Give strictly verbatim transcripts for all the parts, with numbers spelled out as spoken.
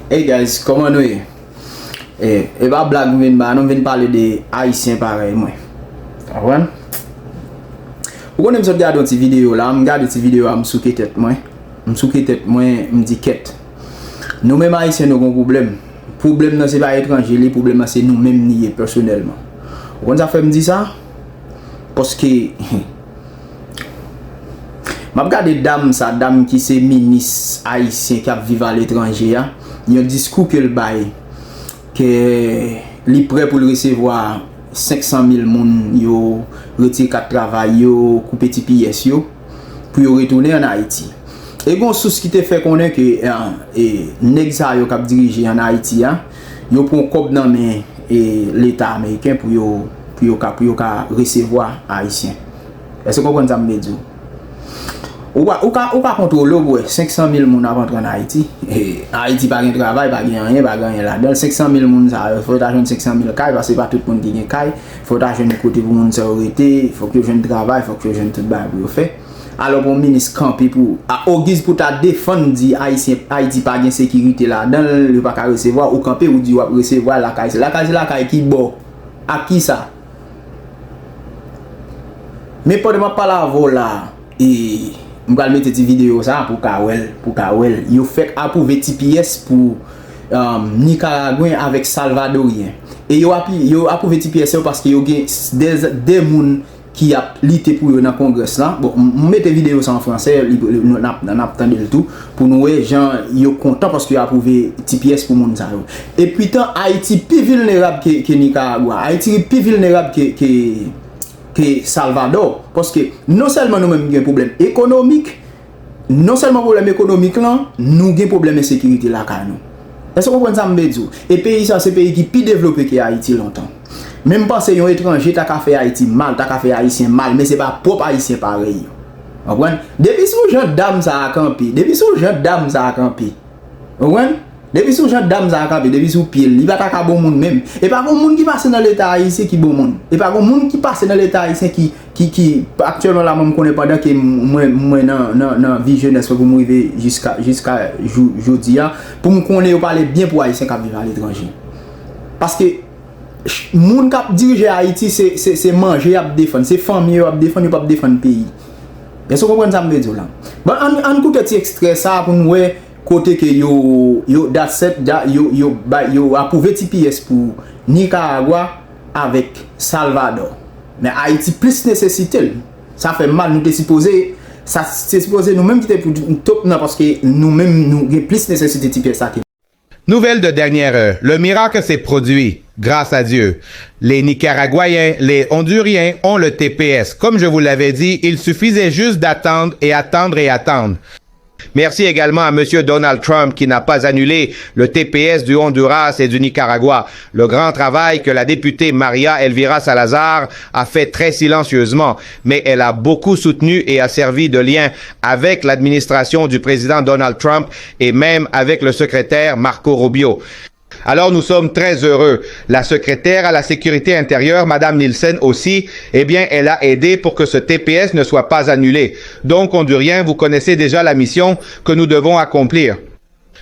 Hey guys, kòman nou ye? E, e pa blag m vin ba nou, m vin pale de Ayisyen parèy mwen. Konprann? Ou konnen m sot gade yon ti videyo la, m gade ti videyo a, m souke tèt mwen. M souke tèt mwen, m di kèt. Nou menm Ayisyen nou gon pwoblèm. Pwoblèm nan se pa etranje li, pwoblèm nan se nou menm li ye pèsonèlman. Ou konn sa fè m di sa? Paske M ap gade dam sa, dam ki se minis ayisyen k ap viv aletranje a, yon diskou ke l bay, ke li prè pou l resevwa senk san mil moun yo retire kat travay yo, koupe T P S yo, pou yo retounen ann Ayiti. E gon sous ki te fè konnen ke, eh, eh, nèg sa yo k ap dirije ann Ayiti a, yo pran kòb nan men, eh, Leta ameriken pou yo, pou yo ka, pou yo ka resevwa Ayisyen. Èske w konprann sa m vle di w? Ou pa, ou ka, ou ka kontwole w pou wè senk san mil moun ap antre ann Ayiti. E, Ayiti pa gen travay, pa gen anyen, pa gen anyen ladan l. Senk san mil moun sa yo, fò yo ta jwenn senk san mil kay, paske se pa tout moun ki gen kay. Fò yo ta jwenn kote pou moun sa yo rete, fòk yo jwenn travay, fòk yo jwenn tout bagay pou yo fè. Alò pou yon minis kanpe pou, a, ogiz pou ta defann di Ayisyen, Ayiti pa gen sekirite ladan l, yo pa ka resevwa, ou kanpe ou di w ap resevwa lakay. Se lakay, se lakay ki bò? Ak kisa? Men pandan m ap pale avè w la, e, m pral mete ti videyo sa pou w ka wè l, pou w ka wè l. Yo fèk apwouve T P S pou, um, Nikaragwen avèk Salvadoryen. E yo api-, yo apwouve T P S yo paske yo gen s-, de, de moun ki ap lite pou yo nan Congress la. Bon, m, m mete videyo sa an fransè, li, li, n ap, n ap tande l tou, pou nou wè jan yo kontan paske yo apwouve T P S pou moun sa yo. Epi tan, Ayiti pi vilnerab ke, ke Nikaragwa. Ayiti pi vilnerab ke, ke, ke Salvadò. Paske non sèlman nou menm gen pwoblèm ekonomik, non sèlman pwoblèm ekonomik lan, nou gen pwoblèm ensekirite lakay nou. Èske w konprann sa m vle di w? E peyi sa, se peyi ki pi devlope ke Ayiti lontan. Men m panse yon etranje ta ka fè Ayiti mal, ta ka fè Ayisyen mal, men se pa pwòp Ayisyen parèy yo. Konprann? Depi sou jan dam sa a kanpe, depi sou jan dam sa a kanpe. Konprann? Depi sou jan dam sa a kanpe, depi sou pye l, li pa ta ka bon moun menm. E pa gon moun ki pase nan Leta Ayisyen ki bon moun. E pa gon moun ki pase nan Leta Ayisyen ki, ki, ki, aktyèlman la, mwen, m konnen pandan ke m, mwen, mwen nan, nan, nan vi jenès mwen pou m rive jiska, jiska jou, jodi a, pou m konnen yo pale byen pou Ayisyen k ap viv aletranje. Paske ch-, moun k ap dirije Ayiti, se, se, se manje y ap defann, se fanmi yo y ap defann, yo p ap defann peyi. Èske w konprann sa m vle di w la? Bon, ann, ann koute ti ekstrè sa a pou n wè kote ke yo, yo, that's it, da, yo, yo, bay, yo apwouve T P S pou Nikaragwa avèk Salvadò. Men Ayiti plis nesesite l. Sa fè m mal, nou te sipoze, sa te sipoze nou menm ki te pou top nan, paske nou menm nou gen plis nesesite T P S sa ke Nouvelle de dernière heure, le miracle s'est produit, grâce à Dieu. Les Nicaraguayens, les Honduriens ont le T P S. Comme je vous l'avais dit, il suffisait juste d'attendre et attendre et attendre. Merci également à Monsieur Donald Trump qui n'a pas annulé le T P S du Honduras et du Nicaragua. Le grand travail que la députée Maria Elvira Salazar a fait très silencieusement, mais elle a beaucoup soutenu et a servi de lien avec l'administration du président Donald Trump et même avec le secrétaire Marco Rubio. Alors nous sommes très heureux. La secrétaire à la sécurité intérieure, Madame Nielsen aussi, eh bien, elle a aidé pour que ce T P S ne soit pas annulé. Donc, Hondurien, vous connaissez déjà la mission que nous devons accomplir.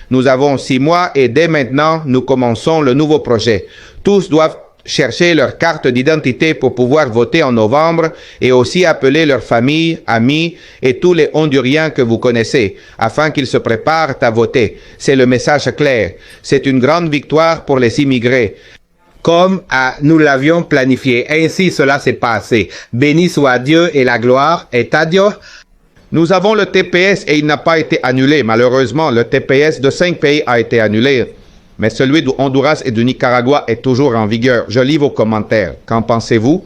Nous avons six mois et dès maintenant, nous commençons le nouveau projet. Tous doivent chercher leur carte d'identité pour pouvoir voter en novembre et aussi appeler leur famille, amis et tous les Honduriens que vous connaissez afin qu'ils se préparent à voter. C'est le message clair. C'est une grande victoire pour les immigrés. Comme à, nous l'avions planifié. Ainsi cela s'est passé. Béni soit Dieu et la gloire est à Dieu. Nous avons le T P S et il n'a pas été annulé. Malheureusement, le T P S de cinq pays a été annulé. Mais celui du Honduras et du Nicaragua est toujours en vigueur. Je lis vos commentaires. Qu'en pensez-vous ?